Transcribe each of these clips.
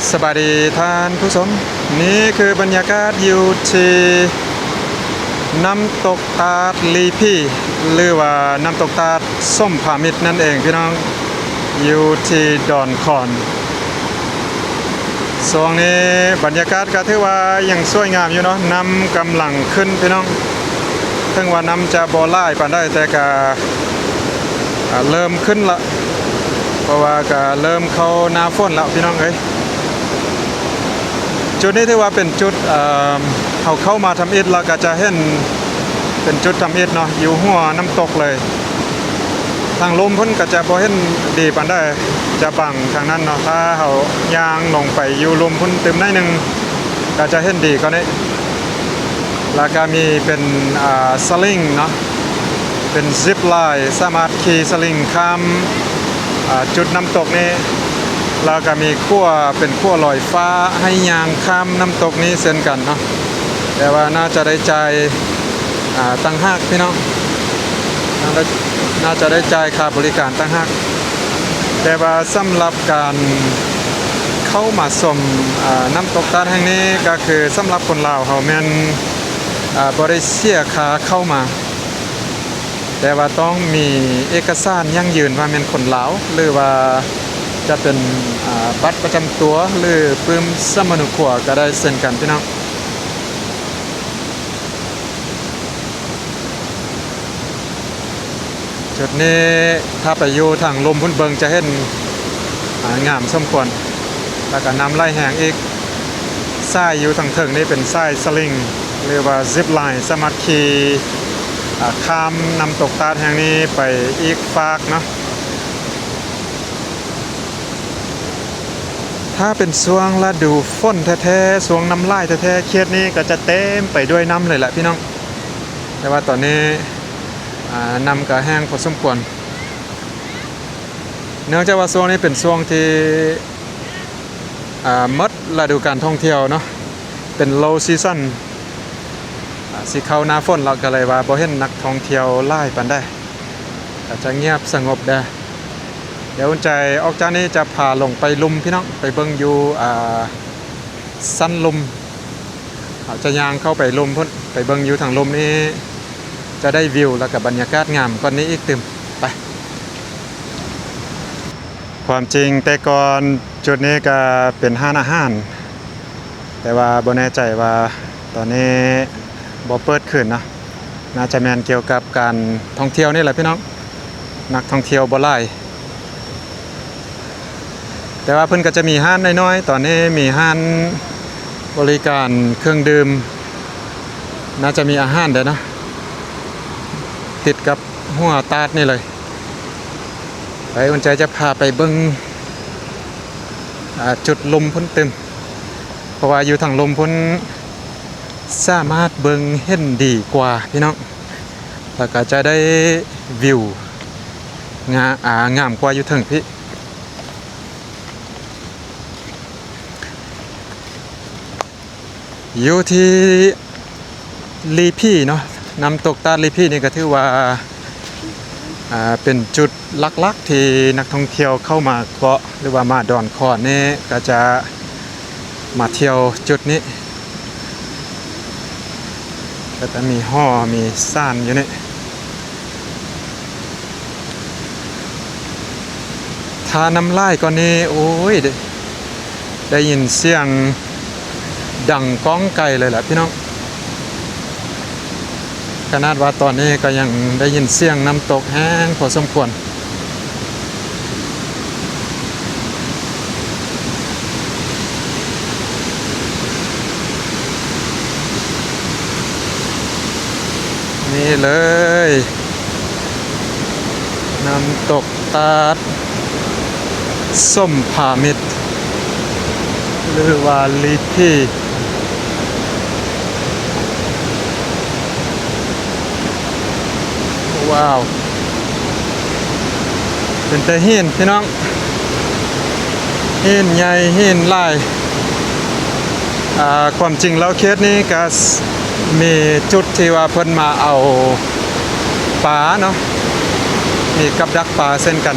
ສະບາຍດີທ່ານຜູ້ຊົມ, ນີ້ຄືບັນຍາກາດຢູ່ທີ່ນ້ຳຕົກຕາດລີພີ ຫຼືວ່ານ້ຳຕົກຕາດສົ້ມຜາມິດນັ້ນເອງພີ່ນ້ອງ, ຢູ່ທີ່ດອນຂອນ. ຊ່ວງນີ້ບັນຍາກາດກໍຖືວ່າຍັງສວຍງາມຢູ່ເນາະ, ນ້ຳກຳລັງຂຶ້ນພີ່ນ້ອງ. ເຖິງວ່ານ້ຳຈະບໍ່ຫຼາຍປານໃດ ແຕ່ກະ ອ່າ ເລີ່ມຂຶ້ນລະ, ເພາະວ່າກະເລີ່ມເຂົ້າໜ້າຝົນລະພີ່ນ້ອງເອີຍ. ຈຸດນີ້ຖືວ່າເປັນຈຸດ ເອີ່ມ ເຮົາເຂົ້າມາທຳອິດ ແລ້ວກະຈະເຫັນເປັນຈຸດທຳອິດເນາະ ຢູ່ຫົວນ້ຳຕົກເລີຍ. ທາງລຸ່ມພຸ້ນກະຈະບໍ່ເຫັນດີປານໃດ, ຈະບັງທາງນັ້ນເນາະ. ຖ້າເຮົາຍ່າງລົງໄປຢູ່ລຸ່ມພຸ້ນຕື່ມໜ້ອຍໜຶ່ງ ກະຈະເຫັນດີກວ່ານີ້. ແລ້ວກະມີເປັນ ອ່າ ສະລິງເນາະ, ເປັນຊິບລາຍ ສາມາດຂີ່ສະລິງຂ້າມ ອ່າ ຈຸດນ້ຳຕົກນີ້. ແລ້ວກະມີຂົວ ເປັນຂົວລອຍຟ້າ ໃຫ້ຍ່າງຂ້າມນ້ຳຕົກນີ້ເຊັ່ນກັນເນາະ, ແຕ່ວ່າໜ້າຈະໄດ້ຈ່າຍ ອ່າ ຕ່າງຫາກພີ່ນ້ອງ, ໜ້າຈະໄດ້ຈ່າຍຄ່າບໍລິການຕ່າງຫາກ. ແຕ່ວ່າສຳລັບການເຂົ້າມາຊົມ ອ່າ ນ້ຳຕົກຕາດແຫ່ງນີ້ ກໍຄືສຳລັບຄົນລາວເຮົາແມ່ນ ອ່າ ບໍ່ໄດ້ເສຍຄ່າເຂົ້າມາ, ແຕ່ວ່າຕ້ອງມີເອກະສານຢັ້ງຢືນວ່າແມ່ນຄົນລາວ ຫຼືວ່າຈະເປັນ ອ່າ ບັດປະຈຳຕົວ ຫຼືປຶ້ມສຳມະໂນຄົວກໍໄດ້ເຊັ່ນກັນພີ່ນ້ອງ. ຈຸດນີ້ຖ້າໄປຢູ່ທາງລຸ່ມພຸ້ນເບິ່ງຈະເຫັນ ອ່າ ງາມສົມຄວນ, ແລ້ວກະນ້ຳໄຫຼແຮງອີກ. ສາຍຢູ່ທາງເທິງນີ້ເປັນສາຍສະລິງ ຫຼືວ່າຊິບລາຍ ສາມາດຂີ່ ອ່າ ຂ້າມນ້ຳຕົກຕາດແຫ່ງນີ້ໄປອີກຟາກເນາະ. ຖ້າເປັນຊ່ວງລະດູຝົນແທ້ໆ ຊ່ວງນ້ຳຫຼາຍແທ້ໆ ເຂດນີ້ກໍຈະເຕັມໄປດ້ວຍນ້ຳເລີຍແຫຼະພີ່ນ້ອງ, ແຕ່ວ່າຕອນນີ້ ອ່າ ນ້ຳກໍແຫ້ງພໍສົມຄວນ. ເນື່ອງຈາກວ່າຊ່ວງນີ້ເປັນຊ່ວງທີ່ ອ່າ ໝົດລະດູການທ່ອງທ່ຽວເນາະ, ເປັນ low season ອ່າ ຊິເຂົ້າໜ້າຝົນແລ້ວ ກໍເລີຍວ່າບໍ່ເຫັນນັກທ່ອງທ່ຽວຫຼາຍປານໃດ, ກໍຈະງຽບສະຫງົບແດ່. ດຽວອຸ່ນໃຈອອກຈາກນີ້ຈະພາລົງໄປລຸ່ມພີ່ນ້ອງ, ໄປເບິ່ງຢູ່ ອ່າ ຊັ້ນລຸ່ມ. ເຮົາຈະຍ່າງເຂົ້າໄປລຸ່ມພຸ້ນ, ໄປເບິ່ງຢູ່ທາງລຸ່ມນີ້ ຈະໄດ້ວິວ ແລ້ວກະບັນຍາກາດງາມກວ່ານີ້ອີກຕື່ມ. ໄປ. ຄວາມຈິງແຕ່ກ່ອນຈຸດນີ້ກະເປັນຮ້ານອາຫານ, ແຕ່ວ່າບໍ່ແນ່ໃຈວ່າຕອນນີ້ບໍ່ເປີດຄືນເນາະ. ໜ້າຈະແມ່ນກ່ຽວກັບການທ່ອງທ່ຽວນີ້ແຫຼະພີ່ນ້ອງ, ນັກທ່ອງທ່ຽວບໍ່ຫຼາຍ. ແຕ່ວ່າເພິ່ນກໍຈະມີຮ້ານນ້ອຍໆ, ຕອນນີ້ມີຮ້ານບໍລິການເຄື່ອງດື່ມ, ໜ້າຈະມີອາຫານແດ່ເນາະ, ຕິດກັບຫົວຕາດນີ້ເລີຍ. ໄປ ອຸ່ນໃຈຈະພາໄປເບິ່ງ ອ່າ ຈຸດລຸ່ມພຸ້ນຕື່ມ, ເພາະວ່າຢູ່ທາງລຸ່ມພຸ້ນສາມາດເບິ່ງເຫັນດີກວ່າພີ່ນ້ອງ, ແລ້ວກໍຈະໄດ້ວິວງາ ອ່າ ງາມກວ່າຢູ່ເທິງພີ້. ຢູ່ທີ່ລີພີເນາະ, ນ້ຳຕົກຕາດລີພີນີ້ກໍຖືວ່າ ອ່າ ເປັນຈຸດຫຼັກໆທີ່ນັກທ່ອງທ່ຽວເຂົ້າມາເກາະ ຫຼືວ່າມາດອນຂອນນີ້ ກໍຈະມາທ່ຽວຈຸດນີ້. ກໍຈະມີຫໍ ມີສານຢູ່ນີ້. ຖ້ານ້ຳຫຼາຍກວ່ານີ້ ໂອ້ຍ ໄດ້ ໄດ້ຍິນສຽງດັງກ້ອງໄກເລີຍແຫຼະພີ່ນ້ອງ. ຂະໜາດວ່າຕອນນີ້ກໍຍັງໄດ້ຍິນສຽງນ້ຳຕົກແຮງພໍສົມຄວນ. ນີ້ເລີຍ ນ້ຳຕົກຕາດ ສົ້ມຜາມິດ ຫຼືວ່າລີພີ. ວ້າວ ເປັນແຕ່ຫີນພີ່ນ້ອງ, ຫີນໃຫຍ່ຫີນຫຼາຍ. ອ່າ ຄວາມຈິງແລ້ວເຂດນີ້ກະມີຈຸດທີ່ວ່າເພິ່ນມາເອົາປາເນາະ, ມີກັບດັກປາເຊັ່ນກັນ.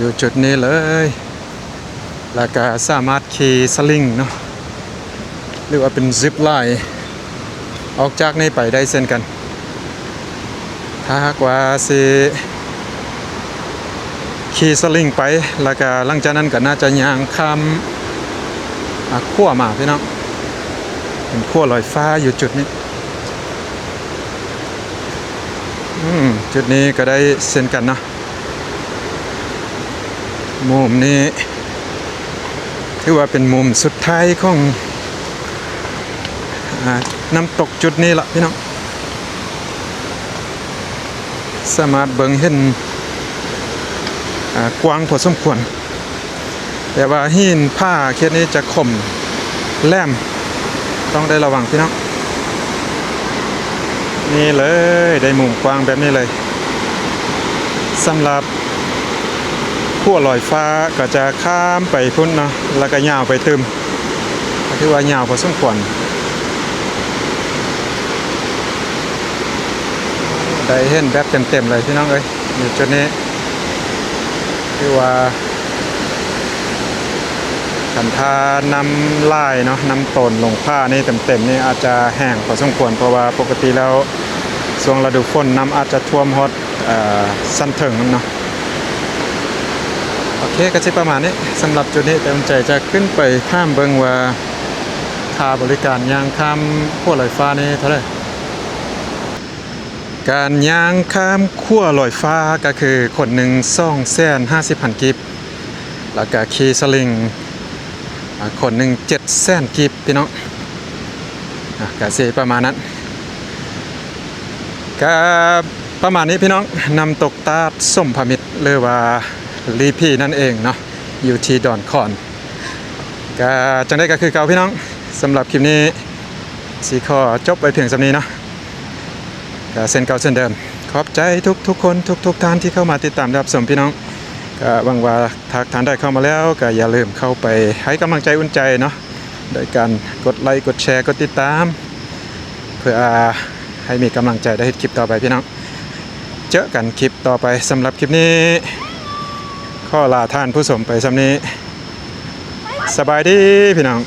ຢູ່ຈຸດນີ້ເລີຍ ແລ້ວກະສາມາດຂີ່ສະລິງເນາະ ຫຼືວ່າເປັນຊິບລາຍ ອອກຈາກນີ້ໄປໄດ້ເຊັ່ນກັນ. ຖ້າຫາກວ່າຊິຂີ່ສະລິງໄປ ແລ້ວກະຫຼັງຈາກນັ້ນກໍໜ້າຈະຍ່າງຂ້າມ ອ່າ ຂົວມາພີ່ນ້ອງ ເປັນຂົວລອຍຟ້າຢູ່ຈຸດນີ້. ອືມ ຈຸດນີ້ກໍໄດ້ເຊັ່ນກັນເນາະ. ມຸມນີ້ຖືວ່າເປັນມຸມສຸດທ້າຍຂອງ ອ່າ ນ້ຳຕົກຈຸດນີ້ລະພີ່ນ້ອງ ສາມາດເບິ່ງເຫັນ ອ່າ ກວ້າງພໍສົມຄວນ ແຕ່ວ່າຫີນຜາເຂດນີ້ຈະຄົມແຫຼມ ຕ້ອງໄດ້ລະວັງພີ່ນ້ອງ. ນີ້ເລີຍ ໄດ້ມຸມກວ້າງແບບນີ້ເລີຍ. ສຳລັບຂົວລອຍຟ້າກໍຈະຂ້າມໄປພຸ້ນເນາະ ແລ້ວກໍຍາວໄປຕື່ມ ກໍຖືວ່າຍາວພໍສົມຄວນ ໄດ້ເຫັນແບບເຕັມໆເລີຍພີ່ນ້ອງເອີຍ ຢູ່ຈຸດນີ້. ຄືວ່າຄັນຖ້ານ້ຳຫຼາຍເນາະ ນ້ຳໂຕນຫຼົງຜານີ້ເຕັມໆນີ້ອາດຈະແຮງພໍສົມຄວນ ເພາະວ່າປົກກະຕິແລ້ວຊ່ວງລະດູຝົນນ້ຳອາດຈະຖ້ວມຮອດ ເອີ ຊັ້ນເທິງເນາະ. ໂອເຄ ກໍຊິປະມານນີ້ ສຳລັບຈຸດນີ້ ແຕ່ອຸ່ນໃຈຈະຂຶ້ນໄປຖາມເບິ່ງວ່າຄ່າບໍລິການຍ່າງຂ້າມຂົວລອຍຟ້ານີ້ເທົ່າໃດ. ການຍ່າງຂ້າມຂົວລອຍຟ້າກໍຄືຄົນໜຶ່ງສອງແສນຫ້າສິບພັນກີບ ແລ້ວກະຂີ່ສະລິງ ອາ ຄົນໜຶ່ງເຈັດແສນກີບພີ່ນ້ອງ. ອາ ກະຊິປະມານນັ້ນ ກະປະມານນີ້ພີ່ນ້ອງ ນ້ຳຕົກຕາດສົມພະມິດ ຫຼືວ່າລີພີນັ້ນເອງເນາະ ຢູ່ທີ່ດອນຂອນ. ກະຈັ່ງໃດກໍຄືເກົ່າພີ່ນ້ອງ ສຳລັບຄລິບນີ້ຊິຂໍຈົບໄວ້ພຽງສ່ຳນີ້ເນາະ. ກໍເຊັ່ນເກົ່າເຊັ່ນເດີມ ຂອບໃຈທຸກໆຄົນ ທຸກໆທ່ານທີ່ເຂົ້າມາຕິດຕາມຮັບຊົມພີ່ນ້ອງ. ກໍຫວັງວ່າຖ້າທ່ານໃດເຂົ້າມາແລ້ວ ກໍຢ່າລືມເຂົ້າໄປໃຫ້ກຳລັງໃຈອຸ່ນໃຈເນາະ ໂດຍການກົດໄລ ກົດແຊ ກົດຕິດຕາມ ເພື່ອໃຫ້ມີກຳລັງໃຈໄດ້ເຮັດຄລິບຕໍ່ໄປພີ່ນ້ອງ. ເຈີກັນຄລິບຕໍ່ໄປ ສຳລັບຄລິບນີ້ຂໍລາທ່ານຜູ້ຊົມໄປສ່ຳນີ້. ສະບາຍດີພີ່ນ້ອງ.